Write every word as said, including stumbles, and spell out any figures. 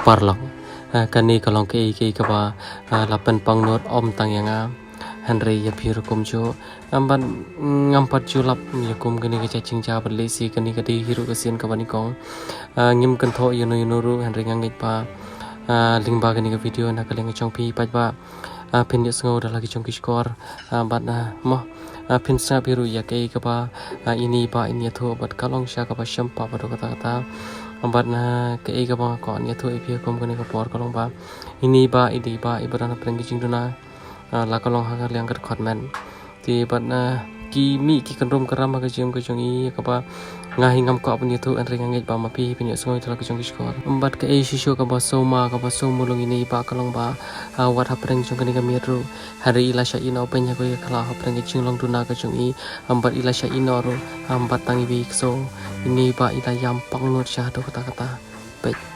Paralok, ah, kane ka long kaei kaei kaba, ah, la pynpang nud ym tang ïa nga, hynrei ïa phi ruh kumjuh. Am, bad ngam pat ju lap ïa kum kane ka jait jingjia bad lehse kane ka dei hi ruh ka sien kaba nyngkong. Ah, ngim kynthoh ïano ïano ruh, hynrei nga ngeit ba, ah, lyngba kane ka video na ka liang ka jong phi pat ba, ah, phin ïohsngew da la ki jong ki shkor, ah, bad, ah, mo, ah, phin sngap hi ruh ïa kaei kaba, ah, ine i bah in ïathuh bad ka long sha kaba shem pat ba dei kata kata. Bad, ah, kaei kaba nga kwah ïathuh ïa phi kum kane ka por ka long ba ine i bah i dei i bah iba don hapdeng ki jingduna, ah, la ka long ha ka liang ka dkhot met. Te bad, ah, ki mih ki kynrum kynram ha ka jingim ka jong i kaba nga hi ngam kwah ban ïathuh, hynrei nga ngeit ba ma phi phin ïohsngew da la ki jong ki shkor. Bad kaei shisha kaba sngewma kaba sngewmulung ine i bah ka long ba, ah, wat hapdeng jong kane ka miet ruh, hynrei i la shah ïehnoh beiñ ha kawei ka khlaw hapdeng ka jinglong duna ka jong i. Bad i la shah ïehnoh ruh, bad tang iwei i ksew, ine i bah i la ïam pang nud sha haduh katta katta. Peit.